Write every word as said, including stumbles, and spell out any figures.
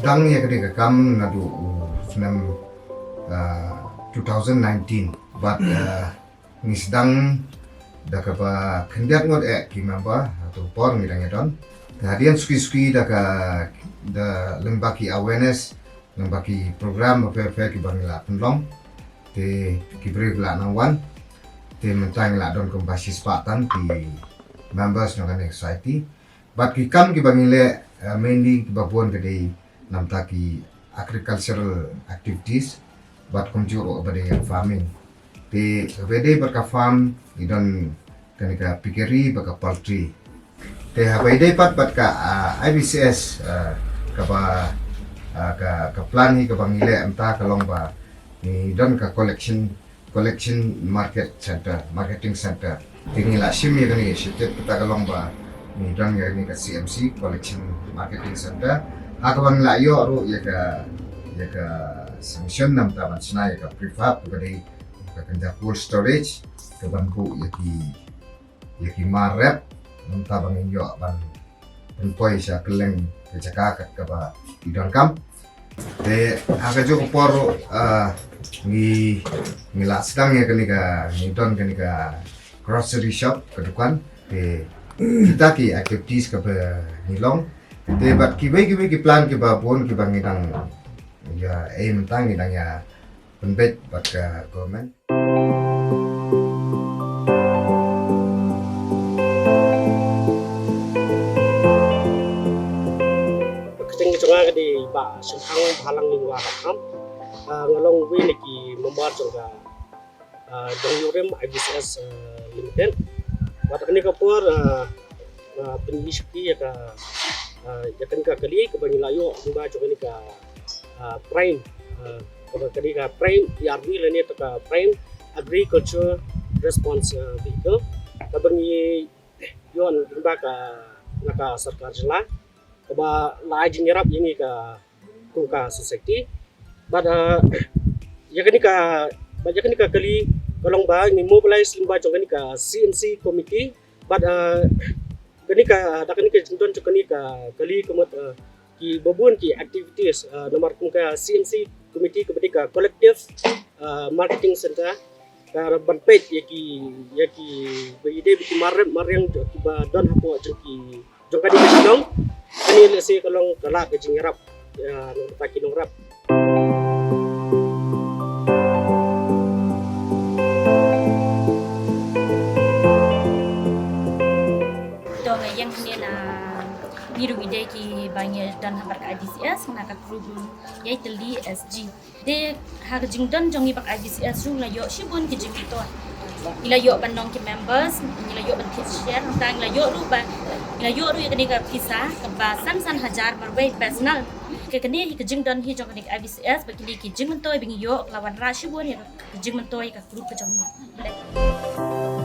Tang ïa kane ka kam naduh u snem, ah, two thousand nineteen. Bad, ah, ngi sdang da kaba khyndiat ngut eh ki member, ha tu por ngi dang ïa don. Te hadien suki suki da ka, da lyngba ki awareness, lyngba ki program bapher bapher kiba ngi la pynlong. Te ki briew ki la nang wan. Te mynta ngi la don kumba shispah tan ki members jong kane ka society. Bad ki kam kiba ngi leh, eh, mainly kiba bun ka dei namta ki agricultural activities, bad kumjuh ruh ba dei farming. Te kaba dei bad ka farm, ngi don kane ka piggery bad ka poultry. Te haba ïadei pat bad ka, ah, I B C S, ah, kaba, ah, ka, ka plan hi kaba ngi leh mynta ka long ba ngi don ka collection, collection market center, marketing center. Te ngi la shim ïa kane, shim te kata ka long ba ngi don ïa kane ka C M C, collection marketing center. Ha kaba ngi la ïoh ruh ïa ka, ïa ka sanction namta ban shna ïa ka prefab kaba dei ka kynja cold storage kaban buh ïa ki, ïa ki mar rep namta ba ngin ïoh ban pynpoi sha kylleng ka jaka kat kaba i donkam. Te ha kajuh ka por ruh, ah, ngi, ngi la sdang ïa kane ka, ngi don kane ka grocery shop, ka dukan. Te kita ki activities kaba ngi long. Te bad kiwei kiwei ki plan kiba bun kiba ngi dang ïa aim tang, ngi dang ïa pynbeit bad ka government. Ka kyrteng jong nga ka dei Bah Shemphang Bhalang Lyngwa Rakham. Ah, nga long uwei na ki member jong ka, ah, Dongyurim I B C S, ah, Limited. Wat kane ka por, ah, ah, pynlong shuki ïa ka, ah, ïa kane ka kali kaba ngi la ïoh lyngba jong kane ka, ah, Prime, ah, kaba kane ka Prime A R V lane ka Prime Agriculture Response, ah, Vehicle kaba ngi ïoh lyngba ka, na ka sorkar jylla kaba la ai jingïarap ïa ngi ka, kum ka society. Bad, ah, ïa kane ka, bad ïa kane ka kali ka long ba ngi mobilize lyngba jong kane ka C M C committee. Bad, ah, kane ka, da kane ka jingdon jong kane ka kali ka mut, ah, kiba bun ki activities, ah, namar kum ka C M C committee kaba dei ka collective, ah, marketing center, ka ban peit ïa ki, ïa kiba ïadei bad ki mar rep mar riang kiba don hapoh jong ki, jong kane ka shnong. Kane lehse ka long ka la ka jingïarap, ah, na ka bynta ki nongrep. To nga ïeng hangne na ngi ruh ngi dei kiba ngi don ha bad ka I B C S, na ka group ruh ïa i tylli S G. Te ha ka jingdon jong ngi bad ka I B C S ruh ngi la ïoh shibun ki jingmyntoi. Ngi la ïoh ban long ki members, ngi la ïoh ban thied share, nangta ngi la ïoh ruh ba, ngi la ïoh ruh ïa kane ka pisa kaba san san hajar marwei personal. Ka kane hi ka jingdon hi jong kane ka I B C S, bad kine ki jingmyntoi ba ngi ïoh ka la wanrah shibun ïa ka jingmyntoi ïa ka group ka jong ngi.